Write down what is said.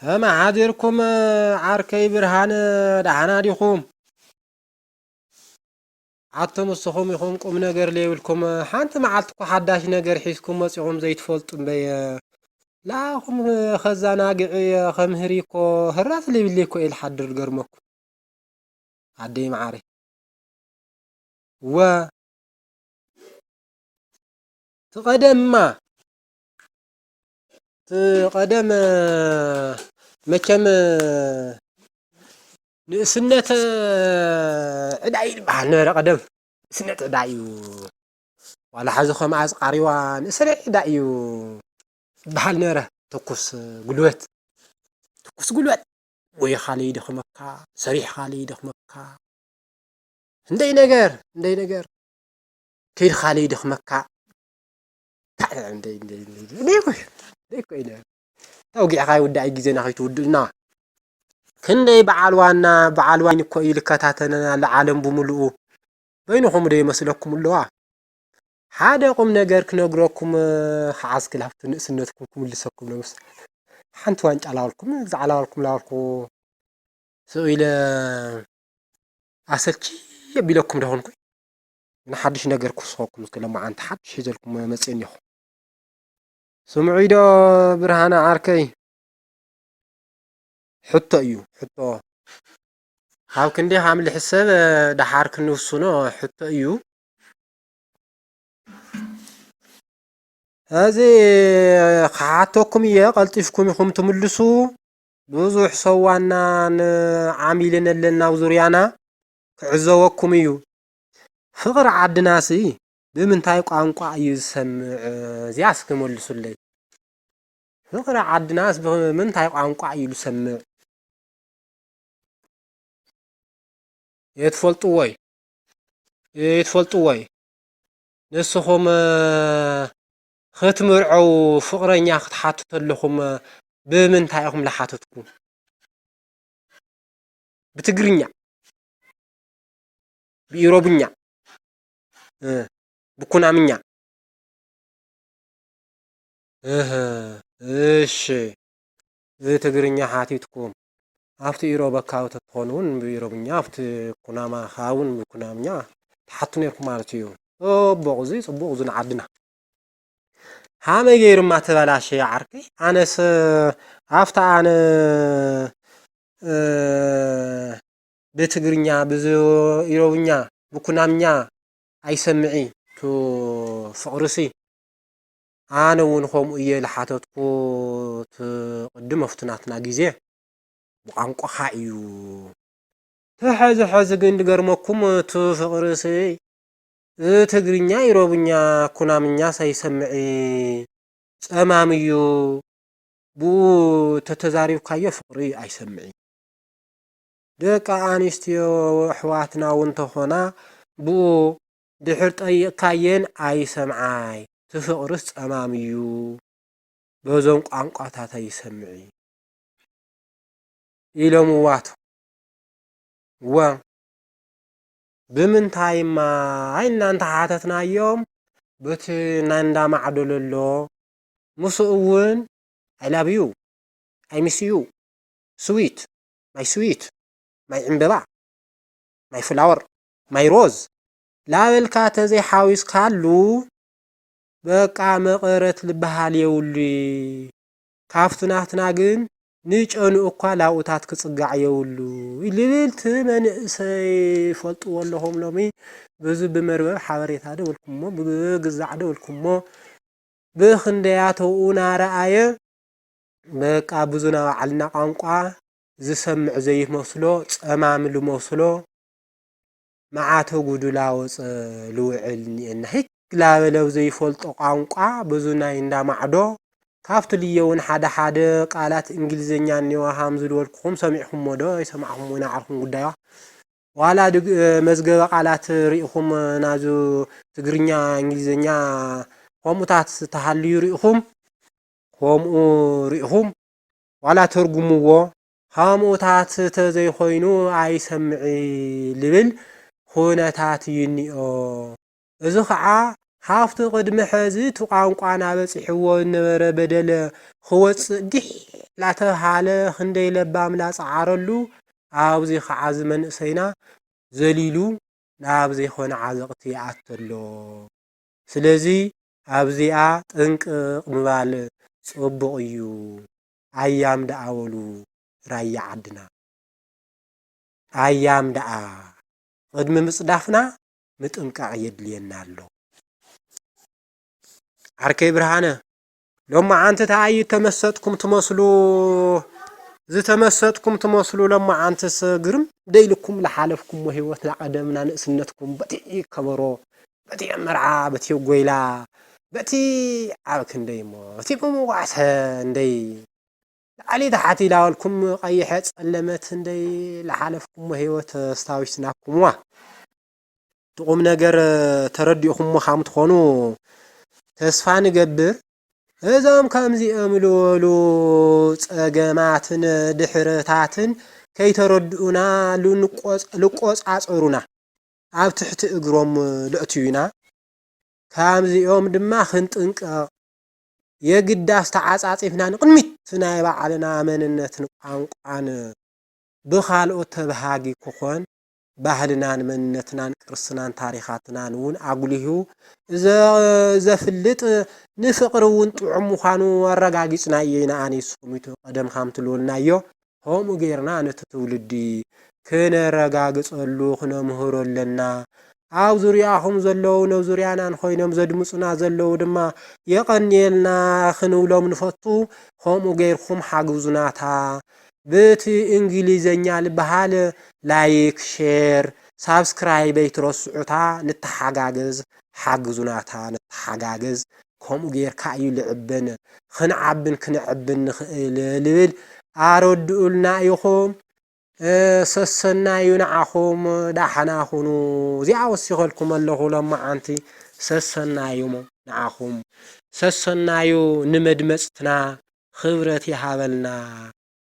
ከመይ ሓዲርኩም ዓርከይ ብርሃነ፣ ደሓና ዲኹም? ኣቱም እስኹም ኢኹም ቁም ነገር ለይብልኩም። ሓንቲ መዓልቲ እኮ ሓዳሽ ነገር ሒዝኩም መጺኹም ዘይትፈልጡ እምበየ። ለኣኹም ከዛናግዕ ከምህር እኮ ህራስ ለይብለይ እኮ እየ ልሓድር ዝገርመኩም። ኣደይ መዓረይ። እወ። ትቐደምማ። ትቐደም መቸም ንእስነት ዕዳ እዩ ዝበሃል ነበረ ቀደም። ንእስነት ዕዳ እዩ። ዋላ ሕዚ ከም ኣጽቃሪዋ ንእስነት ዕዳ እዩ ዝበሃል ነበረ። ትኩስ ጉልበት። ትኩስ ጉልበት። ጎይኻ ለይደኽመካ፣ ሰሪሕኻ ለይደኽመካ። እንደይ ነገር፣ እንደይ ነገር። ከይድኻ ለይደኽመካ። እንታይ፣ እንደይ፣ እንደይ፣ እንደይ፣ እንደይ እኮ፣ እንደይ እኮ ኢለ። ተውጊዕኻ ይውዳእ ግዜና ከይትውድእና። ክንደይ በዓል ዋና፣ በዓል ዋይን እኮ እዩ ልከታተለና ኣሎ ዓለም ብምሉኡ። በይንኹም ዶ ይመስለኩም ኣለዋ? ሓደ ቁም ነገር ክነግረኩም፣ ኸዓ እስኪ ላብቲ ንእስነትኩም ክምልሰኩም ነው። ምስ ሓንቲ ዋንጫ ላበልኩም፣ ዛዕ ላበልኩም፣ ላበልኩ ስቕ ኢለ ኣሰልቺ ኣቢለኩም ዶ ኾንኩ? ንሓድሽ ነገር ክውስኸኩም እስኪ፣ ሎማዓንቲ ሓድሽ ሒዘልኩም መፅእ እኒኹ። ስምዑይ ዶ ብርሃነ ዓርከይ? ሕቶ እዩ፣ ሕቶ። ካብ ክንደይ ከም ልሕሰብ፣ እ፣ ደሓር ክንውስኖ ሕቶ እዩ። ሕዚ ክሓተኩም እየ፣ ቀልጢፍኩም ኢኹም ትምልሱ። ብዙሕ ሰብ ዋና ንዓሚልን ኣለና ኣብ ዙርያና ክዕዘበኩም እዩ። ፍቕሪ ዓድናሲ ብምንታይ ቋንቋ እዩ ዝሰምዕ? እዚኣ እስኪ መልሱለይ። ፍቕሪ ዓድናስ ብምንታይ ቋንቋ እዩ ዝሰምዕ? የትፈልጥዎይ? የትፈልጥዎይ? ንስኹም፣ እ፣ ክትምርዐው ፍቕረኛ ክትሓቱ ተለኹም፣ እ፣ ብምንታይ ኢኹም ዝሓተትኩም? ብትግርኛ፣ ብኢሮብኛ፣ እ፣ ብኩናምኛ። እህ፣ እሺ። ብትግርኛ ሓቲትኩም፣ ኣብቲ ኢሮብ ኣካባቢ ተትኾኑ እውን ብኢሮብኛ፣ ኣብቲ ኩናማ ኣካባቢ እውን ብኩናምኛ ትሓቱ ነይርኩም ማለት እዩ። ጽቡቕ፣ እዚ ጽቡቕ፣ እዚ ንዓድና። ሃመይ ገይሩማ ተበላሸየ ዓርከይ። ኣነስ ኣብታ ኣነ፣ እ፣ ብትግርኛ፣ ብኢሮብኛ፣ ብኩናምኛ ኣይሰምዒ፣ ቱ ፍቕርሲ። ኣነ እውን ከምኡ እየ ዝሓተትኩ፣ እቲ ቅድም ኣብቲ ናትና ግዜ ብቋንቋኻ እዩ። እቲ ሕዚ ሕዚ ግን ዝገርመኩም፣ እቲ ፍቕርሲ ትግርኛ፣ ኢሮብኛ፣ ኩናምኛ ሳይሰምዒ ጸማም እዩ። ብኡ ተተዛሪብካዮ ፍቕሪ ኣይሰምዒ። ደቂ ኣንስትዮ ኣሕዋትና እውን ተኾና ብኡ ድሕር ጠይቕካየን ኣይሰምዓይ። እቲ ፍቕርስ ጸማም እዩ። በዞም ቋንቋታት ኣይሰምዒ። ኢሎምዋቶ። እወ፣ ብምንታይማ ኢልና እንተሓተትናዮም፣ በቲ ናይ እንዳ ማዕዶ ለሎ፣ ምስኡ እውን፣ "I love you፣ I miss you፣ sweet፣ my sweet፣ my ዕምበባ፣ my flower፣ my rose" ላበልካ ተዘይሓዊስካሉ፣ በቃ መቐረት ልበሃል የብሉይ። ካብቲ ናትና ግን ንጨኑ እኳ ላብኡታት ክጽጋዕ የብሉ። ልብል እቲ መንእሰይ ይፈልጥዎ ኣለኹም ሎሚ። ብዙ ብመርበብ ሓበሬታ ዶ በልኩሞ፣ ብግዛዕ ዶ በልኩሞ፣ ብኽንደያተኡ ናረኣየ፣ በቃ ብዙ ናይ ባዕልና ቋንቋ ዝሰምዕ ዘይመስሎ፣ ጸማም ዝመስሎ፣ መዓተ ጉዱ ላወጸ ልውዕል እኒኤና። ሂክ ላበለ ኣብ ዘይፈልጦ ቋንቋ፣ ብዙ ናይ እንዳ ማዕዶ፣ ካብቲ ልየውን ሓደ ሓደ ቃላት እንግሊዝኛ እኒዋ፣ ሃም ዝልበልኩኹም ሰሚዕኩሞ ዶ ኣይሰማዕኩሞ፣ ናይ ዓርኩም ጉዳይዋ። ዋላ ድግ-፣ መዝገበ ቃላት ርኢኹም ናዙ ትግርኛ፣ እንግሊዝኛ ከምኡታት ተሃልዩ ርኢኹም፣ ከምኡ ርኢኹም፣ ዋላ ተርጉምዎ፣ ከምኡታት ተዘይኮይኑ ኣይሰምዒ ልብል ኩነታት እዩ እኒኦ። እዚ ኸዓ ካብቲ ቅድሚ ሕዚ እቲ ቋንቋና በጺሕዎ ዝነበረ በደል ክወጽእ ዲሕ ላተብሃለ ክንደይ ለባም ላጸዓረሉ፣ ኣብዚ ኸዓ እዚ መንእሰይና ዘሊሉ ናብ ዘይኮነ ዓዘቕቲ ይኣቱ ኣሎ። ስለዚ ኣብዚኣ ጥንቅቕ ምባል ጽቡቕ እዩ። ኣያም ደኣ በሉ ራያ ዓድና። ኣያም ደኣ ቅድሚ ምጽዳፍና ምጥንቃቕ የድልየና ኣሎ። ዓርከይ ብርሃነ፣ ሎማዓንቲ ተኣይ ተመሰጥኩም ትመስሉ፣ ዝተመሰጥኩም ትመስሉ። ሎማዓንትስ ግርም ደይልኩም ለሓለፍኩሞ ህይወት ናቐደምና ንእስነትኩም በቲ ከበሮ፣ በቲ መርዓ፣ በቲ ጎይላ፣ በቲ ኣብ ክንደይ እሞ፣ በቲ መዋዕሰ እንደይ ላዕሊ ታሕቲ ኢላበልኩም ቀይሐ ጸለመት እንደይ ለሓለፍኩሞ ህይወት ኣስታዊስናኩምዋ። እቲ ቁም ነገር ተረዲእኹሞ ከም ትኾኑ ተስፋ ንገብር። እዞም ከምዚኦም ዝበሉ ጸገማትን ድሕረታትን ከይተረድኡና ልንቆጽ-፣ ልቆጻጸሩና ኣብ ትሕቲ እግሮም ለእትዩና። ከምዚኦም ድማ ክንጥንቀቕ የግዳስ ተዓጻጺፍና ንቕድሚት ናይ ባዕልና መንነትን ቋንቋን ብኻልኦት ተባሃጊ ክኾን ባህልናን መንነትናን ቅርስናን ታሪኻትናን እውን ኣጉሊሁ ዘ-፣ ዘፍልጥ ንፍቕሪ እውን ጥዑም ምዃኑ ኣረጋጊጽናዮ ኢና። ኣነ ንስኹም እዩ ቀደም ከም ትልወልናዮ ከምኡ ጌርና ነቲ ትውልዲ ክነረጋግጸሉ ክነምህሮ ኣለና። ኣብ ዙርያኹም ዘለዉ ነብ ዙርያና እንኮይኖም ዘድምጹና ዘለዉ ድማ የቐንየልና ክንብሎም ንፈቱ። ከምኡ ጌርኩም ሓግዙናታ። ብቲ እንግሊዘኛ ልበሃል ላይክ፣ ሼር፣ ሳብስክራይብ ኣይትረስዑታ። ንተሓጋገዝ፣ ሓግዙናታ፣ ንተሓጋገዝ። ከምኡ ጌርካ እዩ ልዕበን፣ ክንዓብን ክንዕብን ንኽእል ልብል ኣረድኡልና ኢኹም። እ፣ ሰሰናዩ ንዓኹም፣ ዳሕና ኩኑ። እዚኣ ወሲኸልኩም ኣለኹ ሎማዓንቲ። ሰሰናዩ ንዓኹም፣ ሰሰናዩ ንመድመጽትና ክብረት ይሃበልና።